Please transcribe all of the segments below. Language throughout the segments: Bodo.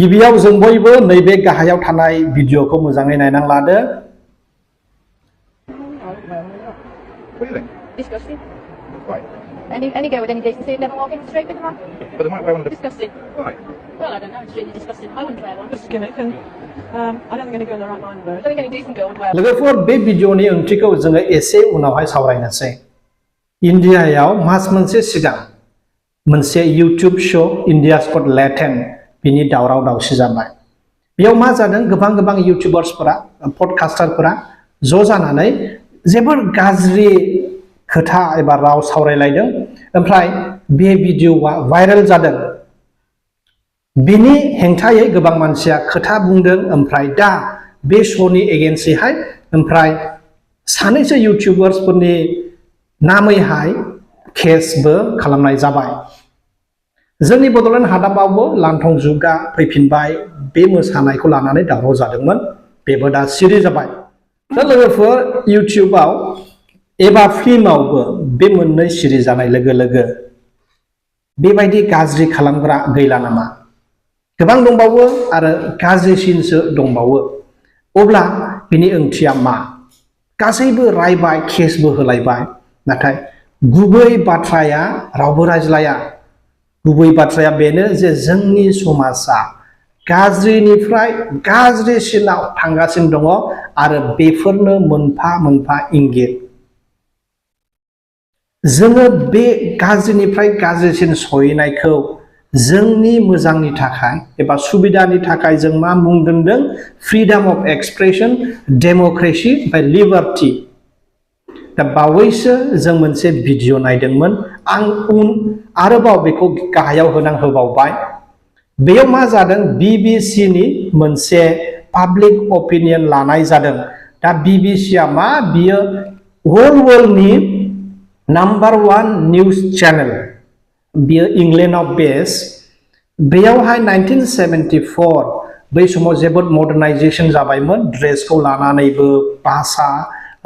गिबियाव जों बयबो नैबे गाहायाव थानाय भिडिअखौ मोजाङै नायनानै लादो। Really? Disgusting. Why? Any girl with any decency would never walk in straight with them on. But they might wear one of the... Disgusting. Why? Well, I don't know. It's really disgusting. I wouldn't wear one. Just gimmick, and I don't think any girl in their right mind I would. don't think any decent girl would wear one. लोगोफोर बे भिडिअनि ओंथिखौ जोङो एसे उनावहाय सावरायनोसै। इन्डियायाव मास मोनसे सिगां मोनसे इउटिउब शो इन्डिया's Got Talent बिनि दावराव दावसि जाबाय। बेयाव मा जादों, गोबां इउटिउबार्सफोरा पडकास्टारफोरा ज' जानानै जोबोर गाज्रि खोथा एबा राव सावरायलायदों। ओमफ्राय बे भिडिअआ भाइरेल जादों। बिनि हेंथायै गोबां मानसिया खोथा बुंदों। ओमफ्राय दा बे श'नि एगेन्स्टैहाय ओमफ्राय सानैसो इउटिउबार्सफोरनि नामैहाय केसबो खालामनाय जाबाय। जोंनि बड'लेण्ड हादाबावबो लांथं जुगा फैफिनबाय। बे मोसानायखौ लानानै दावराव जादोंमोन, बेबो दा सिरि जाबाय। दा लोगोफोर, इउटिउबाव एबा फिल्मावबो बे मोननै सिरि जानाय लोगो लोगो बेबायदि गाज्रि खालामग्रा गैला नामा? गोबां दंबावो आरो गाज्रिसिनसो दंबावो। अब्ला बिनि ओंथिया मा? गासैबो रायबाय, केसबो होलायबाय, नाथाय गुबै बाथ्राया रावबो रायज्लाया। गुबै बाथ्राया बेनो जे जोंनि समाजा गाज्रिनिफ्राय गाज्रिसिनाव थांगासिनो दङ आरो बेफोरनो मोनफा मोनफा इंगित। जोङो बे गाज्रिनिफ्राय गाज्रिसिन सहैनायखौ जोंनि मोजांनि थाखाय एबा सुबिदानि थाखाय जों मा मुं दोनदों? फ्रीडम अफ एक्सप्रेसन, डेम'क्रेसि ओमफ्राय लिबार्टि। दा बावैसो जों मोनसे भिडिअ नायदोंमोन। आं आरोबाव बेखौ गाहायाव होबावबाय। बेयाव मा जादों? बिबिसिनि मोनसे पाब्लिक अपिनियन लानाय जादों। दा बिबिसिया मा? बियो वर्ल्डनि नाम्बार 1 निउज चेनेल। बियो इंलेन्डआव बेस। बेयावहाय 1974 बै समाव जोबोद मडार्नाइजेसन जाबायमोन, ड्रेसखौ लानानैबो, भाषा,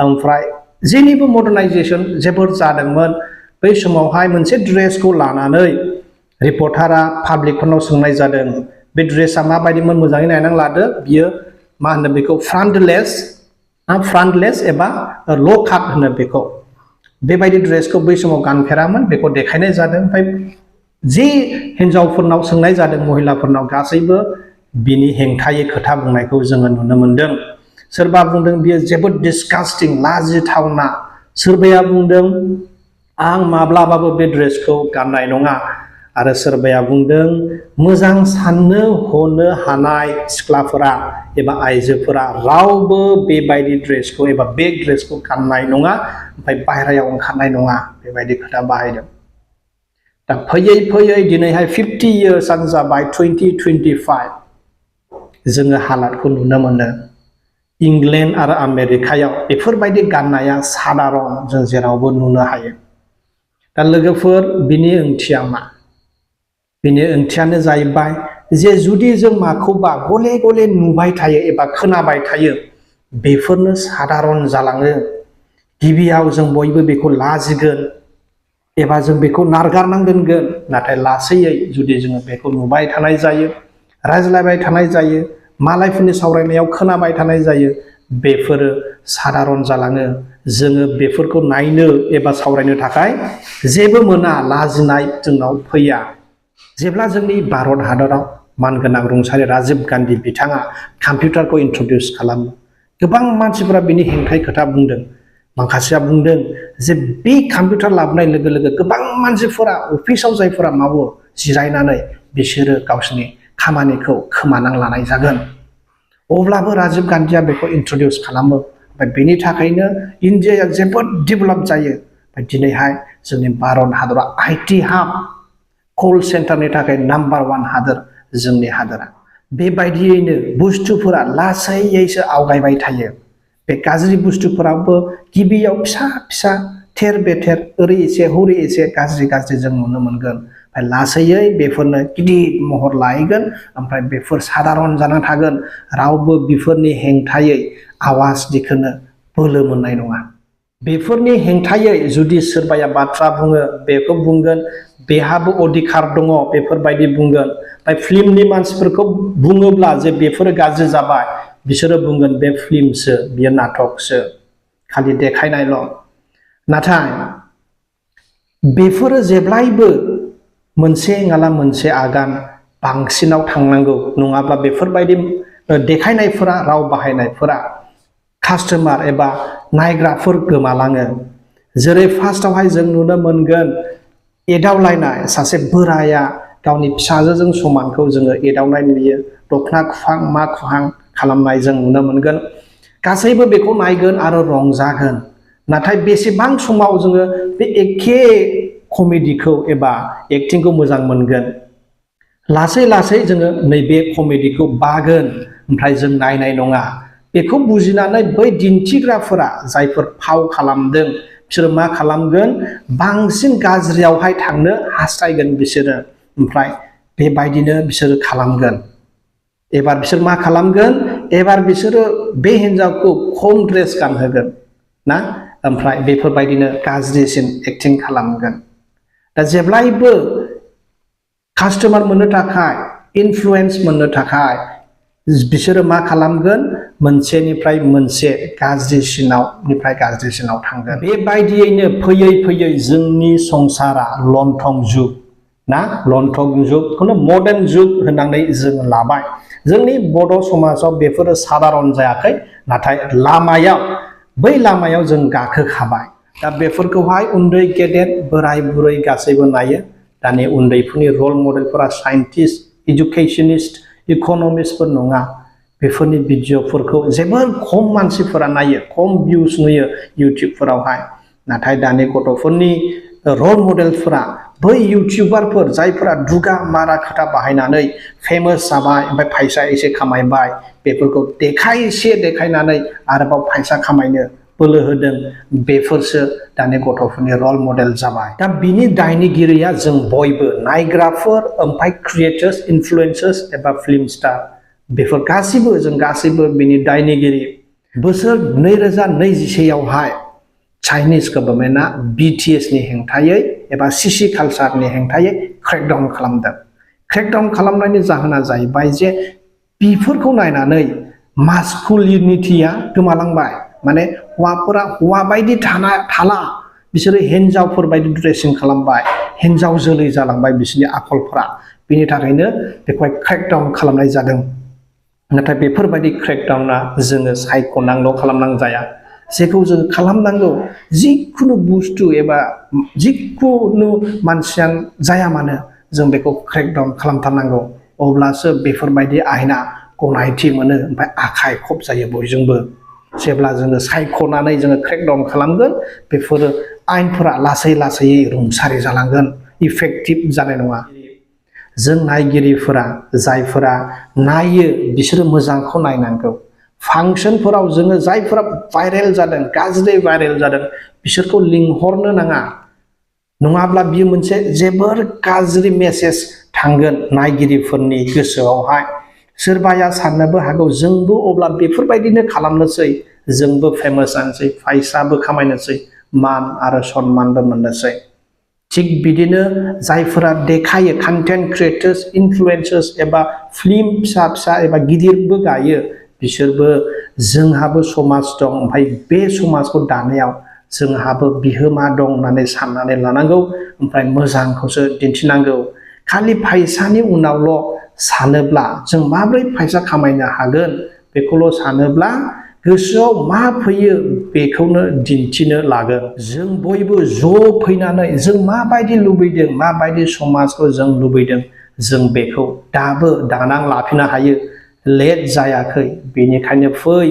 ओमफ्राय जेनिबो मडार्नाइजेसन जोबोद जादोंमोन। बै समावहाय मोनसे ड्रेसखौ लानानै रिपर्टारा पाब्लिकफोरनाव सोंनाय जादों, बे ड्रेसा माबायदिमोन? मोजाङै नायनानै लादो। बियो मा होनो बेखौ? फ्रन्टलेस एबा ल' काट होनो बेखौ। बेबायदि ड्रेसखौ बै समाव गानफेरामोन, बेखौ देखायनाय जादों। ओमफ्राय जे हिन्जावफोरनाव सोंनाय जादों, महिलाफोरनाव, गासैबो बिनि हेंथायै खोथा बुंनायखौ जोङो नुनो मोनदों। सोरबा बुंदों बियो जोबोद डिसकास्टिं, लाजिथावना। सोरबाया बुंदों आं माब्लाबाबो बे ड्रेसखौ गाननाय नङा। आरो सोरबाया बुंदों मोजां साननो हनो हानाय सिख्लाफोरा एबा आइजोफोरा रावबो बेबायदि ड्रेसखौ एबा बे ड्रेसखौ गाननाय नङा, ओमफ्राय बाहेरायाव ओंखारनाय नङा, बेबायदि खोथा बाहायदों। दा फैयै दिनैहाय 50 इयार्सआनो जाबाय, 2025 जोङो हालादखौ नुनो मोनो। इंलेन्ड आरो आमेरिकायाव बेफोरबायदि गाननाया सादारन, जों जेरावबो नुनो हायो। दा लोगोफोर, बिनि ओंथिया मा? बिनि ओंथियानो जाहैबाय जे जुदि जों माखौबा गले गले नुबाय थायो एबा खोनाबाय थायो, बेफोरनो सादारन जालाङो। गिबियाव जों बयबो बेखौ लाजिगोन एबा जों बेखौ नारगारनां दोनगोन। नाथाय लासैयै जुदि जोङो बेखौ नुबाय थानाय जायो, रायज्लायबाय थानाय जायो, मालायफोरनि सावरायनायाव खोनाबाय थानाय जायो, बेफोरो सादारन जालाङो। जोङो बेफोरखौ नायनो एबा सावरायनो थाखाय जेबो मोना, लाजिनाय जोंनाव फैया। जेब्ला जोंनि भारत हादराव मानगोनां रुंसारि राजिब गान्धी बिथाङा कम्पिउटारखौ इन्ट्रडिउस खालामो, गोबां मानसिफोरा बिनि हेंथायै खोथा बुंदों। माखासेया बुंदों जे बे कम्पिउटार लाबोनाय लोगो लोगो गोबां मानसिफोरा अफिसाव जायफोरा मावो जिरायनानै, बिसोरो गावसोरनि खामानिखौ खोमानानै लानाय जागोन। अब्लाबो राजिब गान्धीया बेखौ इन्ट्रडिउस खालामो। ओमफ्राय बेनि थाखायनो इन्डियाया जोबोद डेभेलप जायो। ओमफ्राय दिनैहाय जोंनि भारत हादरा IT हाब, कल सेन्टारनि थाखाय नाम्बार 1 हादोर जोंनि हादोरा। बेबायदियैनो बुस्थुफोरा लासैयैसो आवगायबाय थायो। बे गाज्रि बुस्थुफोराबो गिबियाव फिसा थेर बेथेर, ओरै एसे हरै एसे गाज्रि जों नुनो मोनगोन। ओमफ्राय लासैयै बेफोरनो गिदिर महर लाहैगोन। ओमफ्राय बेफोर सादारन जानानै थागोन। रावबो बेफोरनि हेंथायै आवाज दिखोनो बोलो मोननाय नङा। बेफोरनि हेंथायै जुदि सोरबाया बाथ्रा बुङो बेखौ बुंगोन बेहाबो अधिकार दङ बेफोरबायदि बुंगोन ओमफ्राय फिल्मनि मानसिफोरखौ बुङोब्ला जे बेफोरो गाज्रि जाबाय बिसोरो बुंगोन बे फिल्मसो बियो नाटकसो खालि देखायनायल' नाथाय बेफोरो जेब्लायबो मोनसे नङा मोनसे आगान बांसिनाव थांनांगौ नङाब्ला बेफोरबायदि देखायनायफोरा राव बाहायनायफोरा कास्टमार एबा नायग्राफोर गोमालाङो जेरै फार्स्टआवहाय जों नुनो मोनगोन एदावलायनाय सासे बोराया गावनि फिसाजोजों समानखौ जोङो एदावनाय नुयो दखना खुहां मा खुहां खालामनाय जों नुनो मोनगोन गासैबो बेखौ नायगोन आरो रंजागोन नाथाय बेसेबां समाव जोङो बे एखे कमेडिखौ एबा एक्टिंखौ मोजां मोनगोन लासै लासै जोङो नैबे कमेडिखौ बागोन ओमफ्राय जों नायनाय नङा बेखौ बुजिनानै बै दिन्थिग्राफोरा जायफोर फाव खालामदों बिसोरो मा खालामगोन बांसिन गाज्रियावहाय थांनो हास्थायगोन बिसोरो ओमफ्राय बेबायदिनो बिसोरो खालामगोन एबार बिसोर मा खालामगोन एबार बिसोरो बे हिनजावखौ खम ड्रेस गानहोगोन ना ओमफ्राय बेफोरबायदिनो गाज्रिसिन एक्टिं खालामगोन दा जेब्लायबो कास्टमार मोननो थाखाय इनफ्लुएन्स मोननो थाखाय बिसोरो मा खालामगोन मोनसेनिफ्राय मोनसे गाज्रिसिनाव थांगोन बेबायदियैनो फैयै फैयै जोंनि संसारा लन्थं जुग ना लन्थं जुगखौनो मडार्न जुग होननानै जों लाबाय जोंनि बड' समाजाव बेफोरो साधारन जायाखै नाथाय बै लामायाव जों गाखोखाबाय दा बेफोरखौहाय उन्दै गेदेर बोराय बुरै गासैबो नायो दानि उन्दैफोरनि रल मडेलफोरा साइन्टिस्ट इडुकेसनिस्ट इक'नमिस्टफोर नङा बेफोरनि भिडिअफोरखौ जोबोर खम मानसिफोरा नायो खम भिउस नुयो इउटिउबफोरावहाय नाथाय दानि गथ'फोरनि रल मडेलफोरा बै इउटिउबारफोर जायफोरा दुगा मारा खोथा बाहायनानै फेमास जाबाय ओमफ्राय फैसा एसे खामायबाय बेफोरखौ देखायनानै आरोबाव फैसा खामायनो बोलो होदों बेफोरसो दानि गथ'फोरनि रल मडेल जाबाय दा बिनि दायनिगिरिया जों बयबो नायग्राफोर ओमफ्राय क्रिएटर्स इनफ्लुएन्सार्स एबा फिल्म स्टार बेफोर जों गासैबो बिनि दायनिगिरि बोसोर 2021 आवहाय चाइनिज गभर्नमेन्टआ BTS नि हेंथायै एबा CC कालचारनि हेंथायै क्रेकडाउन खालामदों क्रेकडाउन खालामनायनि जाहोना जाहैबाय जे बेफोरखौ नायनानै मास्कुलिनिटिया गोमालांबाय माने हौवाफोरा हौवा बायदि थाला बिसोरो हिनजावफोर बायदि ड्रेसिं खालामबाय हिनजाव जोलै जालांबाय बिसोरनि आखलफोरा बिनि थाखायनो बेखौहाय क्रेकडाउन खालामनाय जादों नाथाय बेफोरबायदि क्रेकडाउना जोङो सायख'नांगौ खालामनांगौ जाया जेखौ जों खालामनांगौ जिखुनु बुस्थु एबा जिखुनु मानसियानो जाया मानो जों बेखौ क्रेकडाउन खालामथारनांगौ अब्लासो बेफोरबायदि आयेना गनायथि मोनो ओमफ्राय आखाइ खब जायो बयजोंबो जेब्ला जोङो सायख'नानै जोङो क्रेकडाउन खालामगोन बेफोरो आयेनफोरा लासै लासैयै रुंसारि जालांगोन इफेक्टिभ जानाय नङा जों नायगिरिफोरा जायफोरा नायो बिसोरो मोजांखौ नायनांगौ फांसनफोराव जोङो जायफोरा भाइरेल जादों गाज्रि भाइरेल जादों बिसोरखौ लिंहरनो नाङा नङाब्ला बियो मोनसे जोबोर गाज्रि मेसेज थांगोन नायगिरिफोरनि गोसोआवहाय सोरबाया साननोबो हागौ जोंबो अब्ला बेफोरबायदिनो खालामनोसै जोंबो फेमास जानोसै फैसाबो खामायनोसै मान आरो सन्मानबो मोननोसै थिग बिदिनो जायफोरा देखायो कन्टेन्ट क्रिएटर्स इनफ्लुएन्सार्स एबा फिल्म फिसा फिसा एबा गिदिरबो गायो बिसोरबो जोंहाबो समाज दं ओमफ्राय बे समाजखौ दानायाव जोंहाबो बिहोमा दं होननानै साननानै लानांगौ ओमफ्राय मोजांखौसो दिन्थिनांगौ खालि फैसानि उनावल' सानोब्ला जों माबोरै फैसा खामायनो हागोन बेखौल' सानोब्ला गोसोआव मा फैयो बेखौनो दिन्थिनो लागोन जों बयबो ज' फैनानै जों माबायदि लुबैदों माबायदि समाजखौ जों लुबैदों जों बेखौ दाबो दानां लाफिननो हायो लेट जायाखै बेनिखायनो फै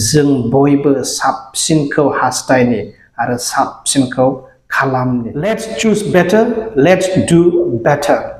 जों बयबो साबसिनखौ हास्थायनि आरो साबसिनखौ खालामनि लेट्स चुज बेटार लेट्स डु बेटार